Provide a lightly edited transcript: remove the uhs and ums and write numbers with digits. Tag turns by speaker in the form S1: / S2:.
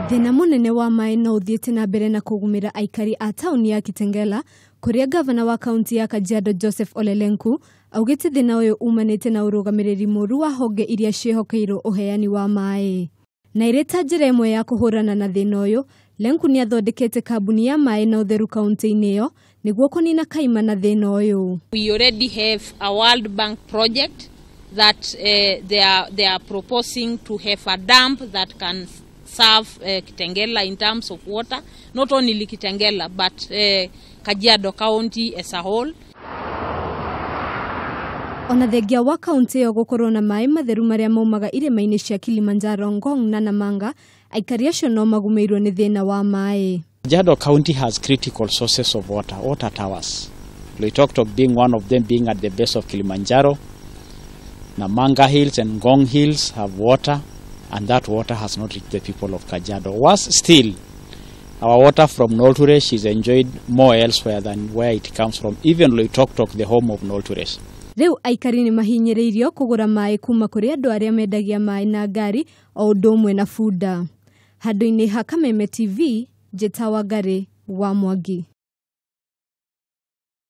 S1: Thĩna mũnene wa maĩ no ũthiĩte na mbere na kũgũmĩra aikari a taũni ya Kitengela, kũrĩa gavana wa kaunti ya Kajiado Joseph Ole Lenku augĩte thĩna ũyũ umanĩte na ũrũgamĩrĩri mũru wa honge iria ciĩhokeirwo ũheani wa maĩ. Na ĩrĩ ta njĩra ĩmwe ya kũhũrana na thĩna ũyũ, Lenku nĩ athondekete kambuni ya maĩ na ũtheru kaunti-inĩ ĩyo nĩguo kũnina kaima na thĩna ũyũ.
S2: We already have a World Bank project that they are proposing to have a dam that can serve Kitengela in terms of water, not only Kitengela but Kajiado County as a whole.
S1: Ona thengia wa kaunti ĩyo gũkorwo na maĩ matheru marĩa maumaga irĩma-inĩ cia Kilimanjaro, Ngong na Namanga, aikari acio no magũmĩirwo nĩ thĩna wa maĩ.
S3: Kajiado County has critical sources of water, water towers. Loitoktok being one of them, being at the base of Kilimanjaro. Namanga Hills and Ngong Hills have water, and that water has not reached the people of Kajiado. Worse still, our water from Nolturesh is enjoyed more elsewhere than where it comes from, even Loitoktok, the home of Nolturesh.
S1: Rĩu aikari nĩ mahinyĩrĩirio kũgũra maĩ kuma kũrĩ andũ arĩa mendagia maĩ na ngari o ũndũ ũmwe na bunda. Handũ-inĩ ha Kameme TV, Njĩta Wangari wa Mwangi.